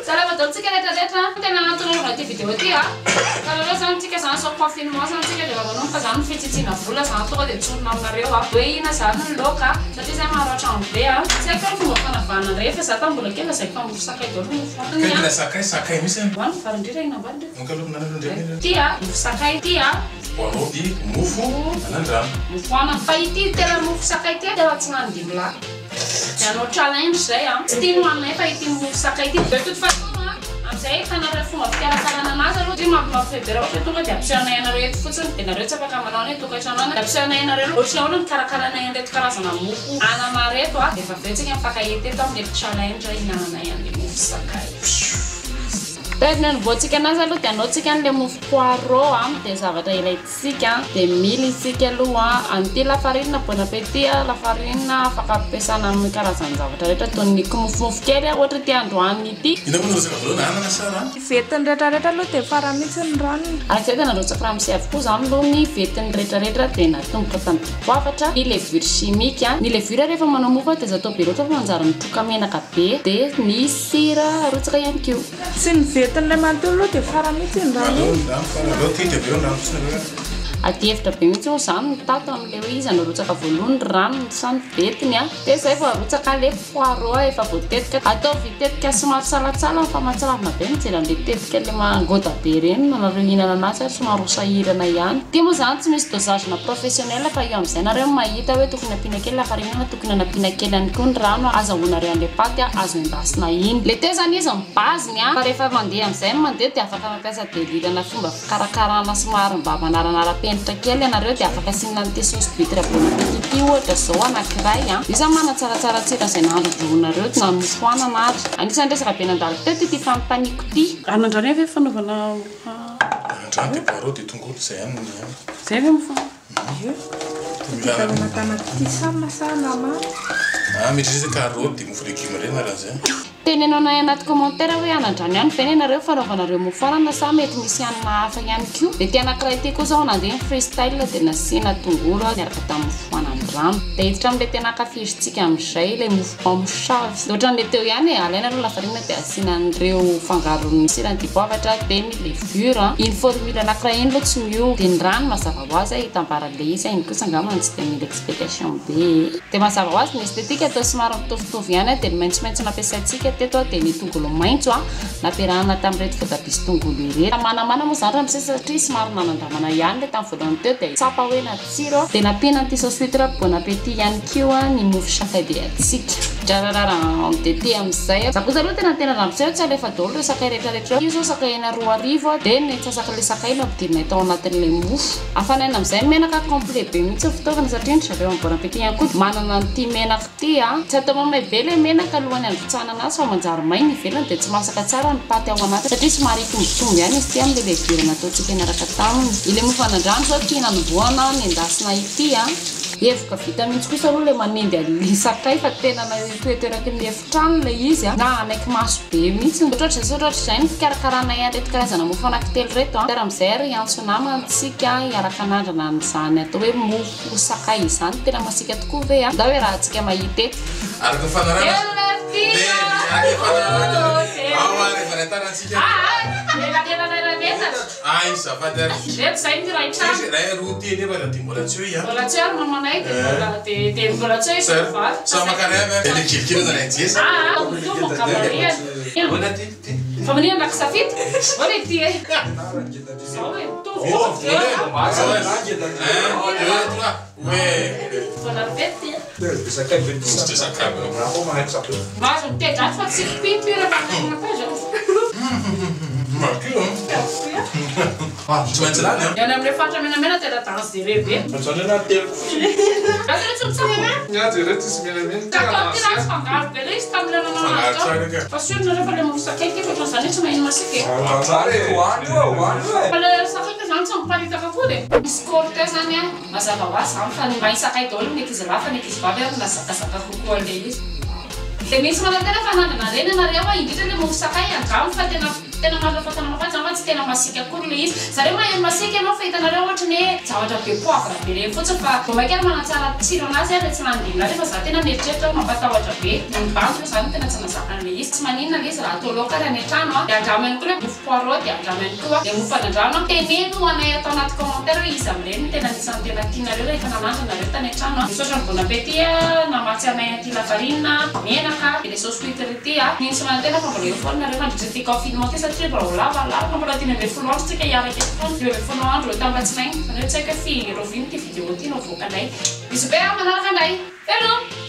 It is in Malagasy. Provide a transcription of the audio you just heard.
Salama daholo tsika rehetra rehetra. Tena antony anaovana ity vidéo ity a. Hitanareo zany tsika zany zao confinement zany tsika dia efa manomboka zany ny fitsitsiana vola zany tonga dia tsorina aminareo a. Hoe ina zany ny laoka satria zay maro hatrany be a. Tsy haiko hoe ny fomba fanavahana indray fa za tamin'ny mbola kely lazaiko fa mofo sakay daholo ny mofo Kay hohanina. mila sakay, sakay mihitsy an. Hoano vary indrindra ina ambany ndry. Manko aloha mihinana aloha ndray anie. Ity a, mofo sakay ity a. Poireau dia mofo anandrano. Mofo anana. Fa ity tena mofo sakay ity tena tsy nandimbilahy. Dia hanao challenge zay a. Tsy tiany hohaninay fa ity mofo sakay ity. De toute façon a, amin'izay ahitanareo fomba fikarakarana anazy aloha satria mampimampime be raha ohatra hoe tonga dia ampisehoanay anareo eto fotsiny dia nareo tsy afaka manao any an-tokantrano any. Dia ampisehoanay anareo aloha ohatra ahoana ny hikarakaranay an'ireto karazana mofo anana ireto a. Dia efa avy eo tsika mifankahita eto amin'ilay challenge hihinananay an'ilay mofo sakay. Rehefa nanombohantsika anazy aloha dia anaontsika an'ilay mofo poireau a, dia zavatra ilaintsika. Isika dia mila isika aloha an'ity lafarinina bon appétit a, lafarinina afaka ampiasana amin'ny karazan-javatra rehetra toy ny kimofomofo kely ohatra ity androany ity. Inona moa no resaka voalohany, anana sa rano? Ny vetiny retraretra aloha dia farany mihitsy ny ranony. Araka izay dia nandrotsaka rano sy avokoa izany aloha ny vetiny retraretra dia natomboka tamin'ny dipoavatra, ny levure chimique, ny levure rehefa manao mofo dia aza atao be loatra fa manjary mitroka menaka be, dia ny sira arotsaka ihany koa. Tsy ny vetin'ilay manontolo aloha dia farany mihitsy iny rano iny. Aleo ny rano farany, aleo titra avy eo ny rano fotsiny avy eo. Ady hevitra be mihitsy moa izany ny tato amin'ilay hoe iza no arotsaka voalohany, ny ranony sa ny vetiny a. Dia izay vao arotsaka ilay poireau efa voatetika. Ataovy tetika somary salantsalany fa mahatsiravina be mijery an'ilay tetika ilay mangoda be ireny na nareo hihinana anazy ary somary ho sahirana ihany. Ity moa izany tsy misy dosage na professionnel fa io amin'izay nareo no mahita hoe tokony ampiana kely lafarinina na Tokony hanampiana kely ihany koa ny rano azahoanareo an'ilay paty azo endasina iny. Ilay teo izany izy ny base-ny fa rehefa mandeha amin'izay ny mandeha dia afaka mampiasa délire na fomba fikarakarana somary mba manaranara-penitra kely ianareo dia afaka asiana an'ity sauce d'huître bon appétit ity ohatra izao anankiray an. Io izany manatsaratsara tsiro an'izay nahandroandroanareo na mofo anana ary. Anisan'ny resaka be nandalo teto ity fanontaniako ity. Anandrano ve fanaovana. Anandrano dia poireau dia tongolo izay ihany ny. Izay ve mofo? Teneno anay anaty commentaire hoe anandrano ihany ve nenareo fanaovanareo mofo anana sa mety misy hanina hafa ihany koa. Dia ity anankiray ity koa zao nandeha ny freestyle dia nasiana tongolo niaraka tamin'ny mofo anandrano. Dia hiditra amin'ilay tena ankafizintsika amin'izay ilay mofo mpamosavy. Dia ohatran'ilay teo ihany e, alaina aloha lafarinina dia asiana an'ireo fangaron'ny sira ny dipoavatra dia ny levure. Iny formule anankiray iny aloha tsy miova. Dia ny rano mazava ho azy hitambaran'ilay izy, iny kosa angamba no tsy dia mila explication be e. Dia mazava ho azy ny esthétique atao somary mitovitovy ihany dia ny maitsomaitso nampiasaintsika teto dia ny tongolo maitso nampiarahana tamin'ireto voatabia sy tongolo ireto. Manamana moa izany ramose satria somary nanandramana ihany ilay tamin'ny voalohany teo dia tsapa hoe natsiro. Dia nampiana an'ity sauce huître bon appétit ihany koa ny mofo sakay be antsika. Drararara dia te amin'izay. Za kosa aloha tena tena ramose tsy alefa daholo ireo sakay rehetra rehetra ireo. Io zao sakay eny 2000 dia ny antsasak'ilay sakay no ampidirinay tao anatin'ilay mofo. Afanaina amin'izay ny menaka complet be mihitsy ny fitaovana satria ny zareo amin'ny Bon Appétit ihany koa manana an'ity menaka ity. Tsy atao mamay be ilay menaka alohan'ny handrotsahana anazy fa manjary may ny ivelany dia tsy masaka tsara ny paty ao anatiny satria somary hitombotombo ihany izy ity amin'ilay levure nataontsika niaraka taminy. Ilay mofo anandrano izao ity nanombohana nendasina ity. Hevoka vita mihitsy kosa aloha ilay manendy an'ilay sakay fa tena toetoeraky ny efitrano ilay izy a, na hanaiky maso be mihitsy. Ohatrohatr'izay sy ohatrohatr'izay ny fikarakaranay an'ireto karazana mofo anankitelo ireto a. Ary amin'izay ary hiantso namana isika hiaraka hanandrana an'izany atao hoe mofo sakay izany. Tena masiaka tokoa ve a? Ndao iarahantsika mahita eto. Araka ny fanarahana. Tena Araka ny fanarahana. Ao ary efa nahitana antsika. Elanelanay iray metatra. Ay azafady ary. Ireto izay ny iray trano. Izy iray roa telo efatra dia mbola tsy eo i an. Mbola tsy eo ary mamanay dia mbola dia dia mbola tsy eo izy mivady. Samy maka iray avy ary. Dia kelikely zany Jess. Aa mitombo ny gabarit-ny. Ahoana ty ty? Fa maninona naka safidy? Ahoana ity e? Zao e mitovy Oh, mitovy eo. Un, deux, trois. Ouais. Bon appétit. Tsy de sakay be. Mahazo miteny-dratsy fa tsy pipy rehefa mihinana zao. Matsiro an. Tsy maintsy lany an. Ny any amin'ilay faritra menamena tena dangereux be. Aza tsy mitsapa. Kakao ty raha tsy fangaro be ilay izy tamin'ilay nanao anazy tao. Fa sûr nareo fa ilay mofo sakay ty fa ohatran'izany hoe tsy maheno masiaka e. Fa ilay sakay ka zany tsy miparitaka akory e. Misy score teo zany an. Mazava ho azy zany fa ny mahay sakay daholo ny ankizy lahy fa ny ankizy vavy ary nazakazaka kokoa an'ilay izy. Dia misy manantena fa hanandrana ireny ianareo a, indrindra ilay mofo sakay andramo fa tena Tena marina fa tena mahafaty zany fa tsy tena masiaka akory ilay izy. Zareo maheno masiaka ianao fa hitanareo ohatry ny hoe zavatra be poivre be ireny fotsiny fa vao mainka ary manatsara tsiro anazy ary tsy nanodinina azy fa za tena mieritreritra hoe mampatahotra be ny bandy moa zany tena tsy nazaka an'ilay izy. Tsy maninona ilay izy raha atao laoka ary any an-trano a. Dia andramo ihany koa ilay mofo poireau dia andramo ihany koa ilay mofo anandrano a. Teneno anay ato anaty commentaire hoe iza amin'ireny no tena anisan'ny tena tianareo rehefa nanandrana nareo tany an-trano a. Misaotra ny bon appétit a, namatsy anay an'ity lafarinina, menaka, ilay sauce huitre ity a. Mino sy manantena fa mbola eo foana nareo mandritra ity confinement ity satria mbola ho lava lalana, mbola 15 andro tsika hiaraka eto foana, 15 andro eo tamin'ny alatsinainy, izany hoe tsy haiko hoe firy oviana ity vidéo ity no avoakanay. Bisous be a, manaraka indray. Veloma!